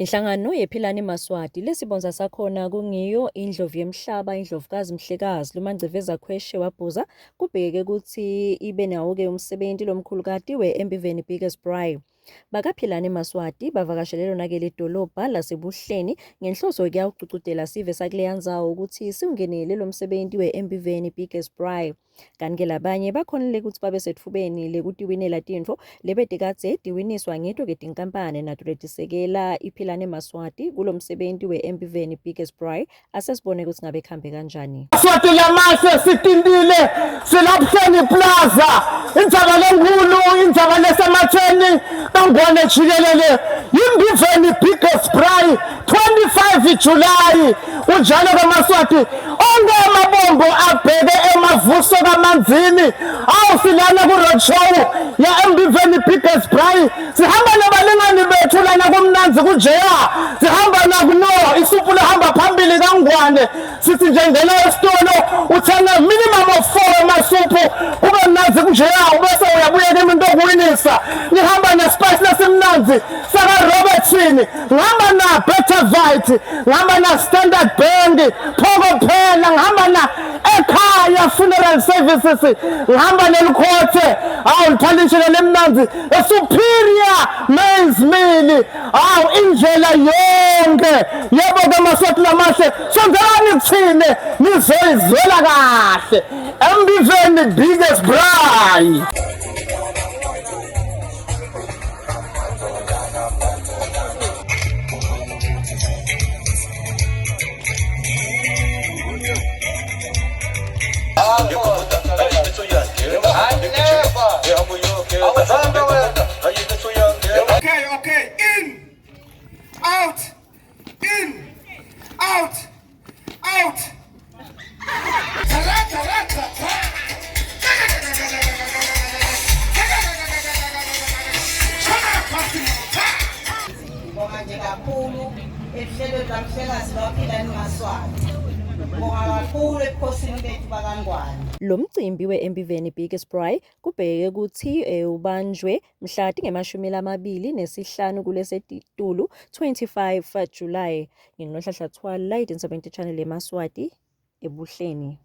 Inhlangano yePhilani Maswati lesibonza sakhona kungiyo Indlovu Yemhlaba Indlovukazi Mhlekazi Lumangciveza Khweshe Wabhuza kubhekeke kutsi ibe nawo-ke umsebenti lomkhulukati we-Embiveni Biggest Braai. BakaPhilani Maswati bavakashele lona-ke lidolobha laseBuhleni ngenhloso yokuyawugcugcutela sive sakuleya ndzawo kutsi siwungenele lo msebenti we-Embiveni Biggest Braai. Kanti-ke labanye bakhonile kutsi babe setfubeni lekutiwinela tintfo lebetikadze tiwiniswa ngito-ke tinkampane nato letisekela iPhilane Maswati kulomsebenti we-Empiveni Biggest Braai. Asesibone kutsi ngabe kuhambe kanjani. Swati lamahle sitintile silabuhleni plaza indzaba lenkhulu indzaba lesematheni kangwane jikelele yimbiveni biggest braai 25 July kunjalo kaMaswati onke amabombo abheke emavuso kaManzini awu silana ku-road show ya Mbiveni Biggest Braai sihamba nabalingani bethu lana kumnandzi kunjeya sihamba nakuno isuphu lehamba phambili kangwane sithi nje ngena esitolo uthenga minimum of four amasuphu kube mnandzi kunjeya ubese uyabuya kimi into okuwinisa nihamba nespice lesimnandzi saka-robertson ngihamba na Bettervite ngihamba na Standard Bank phoko phela ngihamba na ekhaya funeral services ngihamba nelikhothe awu liphalishe lemnandzi superior maize meal awu indlela yonke yebo ke maswati lamahle sondelani kuthine nizoyizwela kahle embizweni biggest braai. Okay, okay, in, out, in, out, out. Ngibonga nje kakhulu ehlelweni lamhlekazi lwaphila ningaswati. Ngibonga kakhulu ebukhosini bethu bakaNgwane. Lo mcimbi we-Embiveni Biggest Braai kubhekeke ukuthi eh, ubanjwe mhla tingemashumi lamabili nesihlanu kulesetitulu 25 July. NginguNohlahla Thwala, Light 70 Channel eMaswati, eBuhleni.